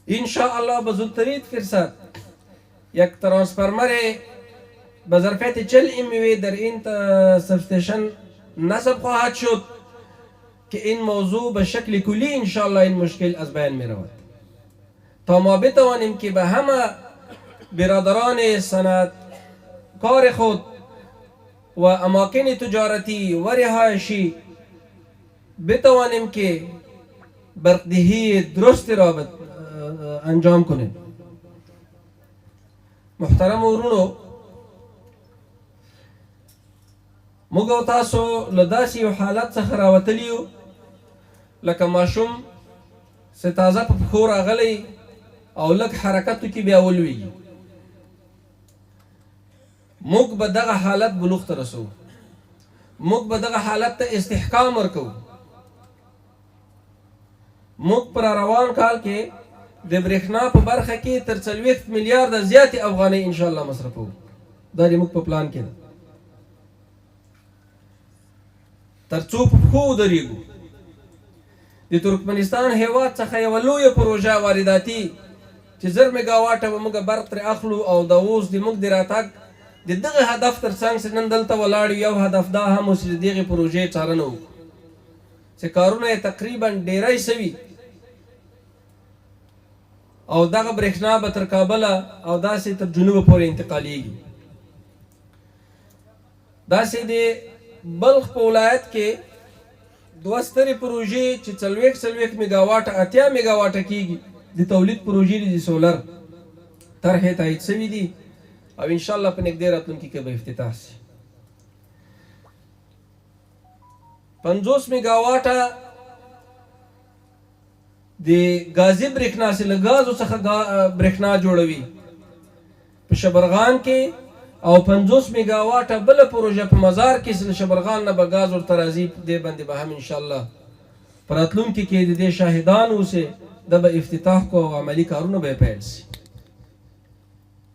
ان شاء الله به زودترین فرصت یک ترانسفرمر به ظرفیت 40 ام در این سبستیشن نصب خواهد شد که این موضوع به شکل کلی ان شاء الله این مشکل از بین می رود تا ما بتوانیم که به همه برادران صنعت کار خود و اماکن تجارتی و رهایشی بتوانیم که برقدهی درست را انجام کنیم. محترم ورونو، موږ او تاسو له داسې یو حالت څخه راوتلي یو لکه ماشوم چې تازه په پښو راغلی او لږ حرکت وکړي بیا ولوېږي. موږ به دغه حالت بلوغ ته رسوو، موږ به دغه حالت ته استحکام ورکوو. موږ په روان کال کې د برېښنا په برخه کې تر 40 میلیارده زیاتې افغانۍ انشاءالله مصرفوو. دا د موږ په پلان کې ده تر څو په پښو ودرېږو. د ترکمنستان هیواد څخه یوه لویه پروژه وارداتي چې 1000 میګاواټه به موږ برق ترې اخلو او د اوس د موږ د راتګ د دغه هدف تر څنګ چې نن دلته ولاړ یو هدف دا هم و چې د دغې پروژې څارنه وکړو چې کارونه یې تقریبا ډیری سوي او دغه برېښنا به تر کابله او داسې تر جنوبه پورې انتقالیږي. داسې د بلخ په ولایت کې دوه سترې پروژې چې 40 میګاواټه 80 میګاواټه کېږي د تولید پروژې دي، د سولر طرحې تایید سوي دي او انشاءالله په نږدې راتلونکي کې به افتتاح سي. 50 میګاواټه د ګازي برېښنا چې له ګازو څخه برېښنا جوړوي په شبرغان کې، او 50 میګاواټه بله پروژه په مزار کې چې له شبرغان نه به ګاز ورته راځي، په دې باندې به هم انشاءالله په راتلونکي کې د دې شاهدان اوسې، دا به افتتاح کو او عملي کارونه به یې پیل سي.